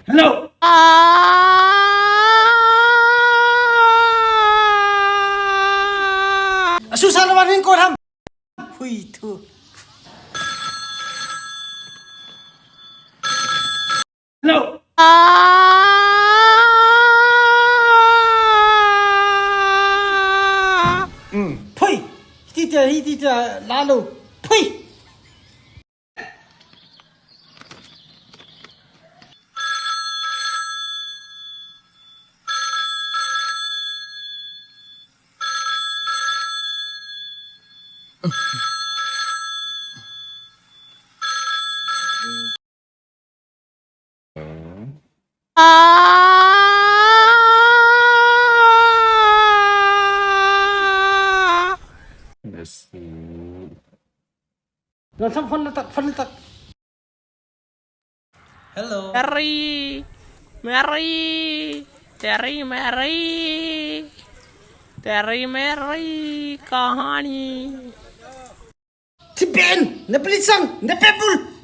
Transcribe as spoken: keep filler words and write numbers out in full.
Hello. Asu sa lawan hin ko ham. Hui thu. Hello. Hmm. Phui. Hiti tia, hiti tia, lalo. Phui. Let's see. Langsung phone letak, phone letak. Hello. Mary, Mary, Terry Mary, Terry Mary, कहानी। Tipen, na pelisang, na pepul.